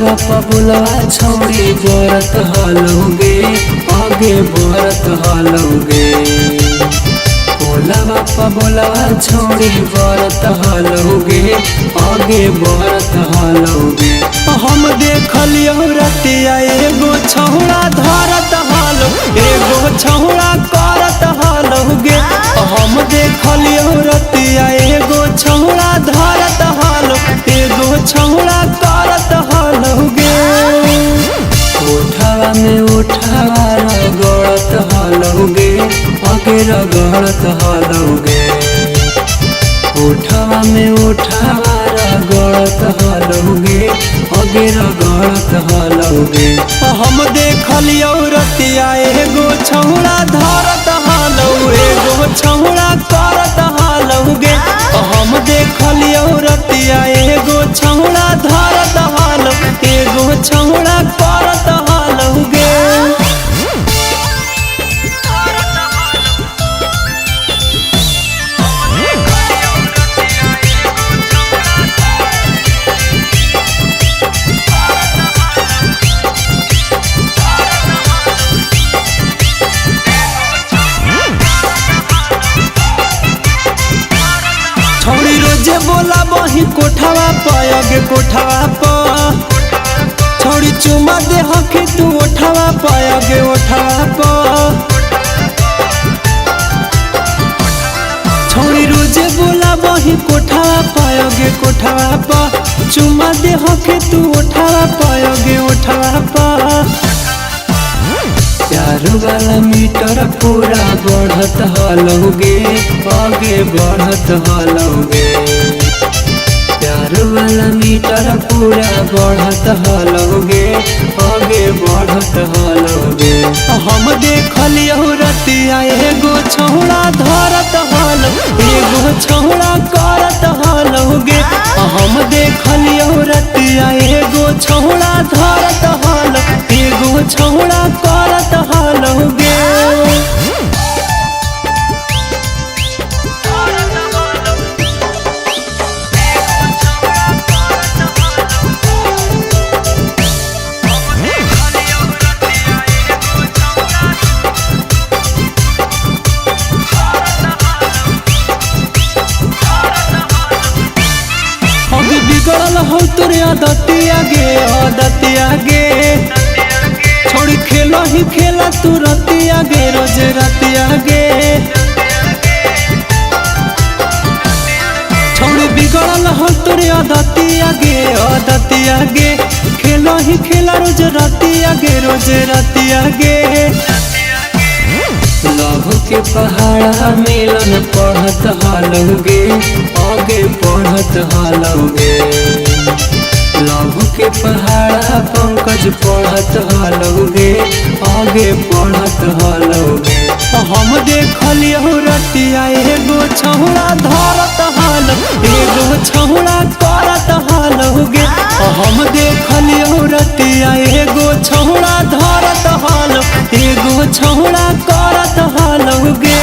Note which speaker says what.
Speaker 1: बोलवा पबुलवा छौड़ी बरत हलौगे आगे बरत हलौगे। बोलवा पबुलवा छौड़ी बरत हलौगे आगे बरत हलौगे।
Speaker 2: हम देखलियौ रतिया एगो छौड़ा धरत हलौ एगो छौड़ा करत हलौगे। हम देखलियौ रतिया एगो छौड़ा धरत हलौ एगो छौड़ा करत हलौगे।
Speaker 1: उठावा में उठावा रगड़त हलौगे आगे रगड़त हलौगे। उठावा में उठावा रगड़त हलौगे आगे रगड़त हलौगे।
Speaker 2: हम देखलियौ रतिया एगो छौड़ा धरत हलौ एगो छौड़ा करत हलौगे। हम देखलियौ रतिया एगो छौड़ा धरत हलौ एगो छौड़ा करत हलौगे। छौड़ी रोजे बोला बही कोठावा पयगे कोठावा प छौड़ी चुमा दे हखे तू ओठावा पयगे ओठावा प। छौड़ी रोजे बोला बही कोठावा पयगे कोठावा प चुमा दे हखे तू ओठावा पयगे ओठावा प।
Speaker 1: प्यार वाला मीटर पूरा बढ़त हलौगे आगे बढ़त हलौगे। प्यार वाला मीटर पूरा बढ़त हलौगे आगे बढ़त हलौगे।
Speaker 2: हम देखलियौ रतिया एगो छौड़ा धरत हलौ एगो छौड़ा करत हलौगे। हम देखलियौ रतिया एगो छौड़ा धरत हलौ एगो छौड़ा करत हलौगे। अभी बिगड़ल हो तोरे आदतिया गे आदतिया गे। छोड़ी खेलो ही खेला तू रतिया गे रोज रतिया गे। छोड़ी बिगड़ल हो तोरे आदतिया गे आदतिया गे। खेलो ही खेला रोज रतिया गे रोज रतिया गे।
Speaker 1: लव के पहाड़ा मिलन पढ़त हलौगे आगे पढ़त हलौगे। लव के पहाड़ा पंकज पढ़त हलौगे आगे पढ़त हलौगे।
Speaker 2: हम देखलियौ रतिया एगो छौड़ा धरत हलौ एगो छौड़ा करत हलौगे। हम देखलियौ रतिया एगो छौड़ा धरत हलौ एगो छौड़ा करत हलौगे।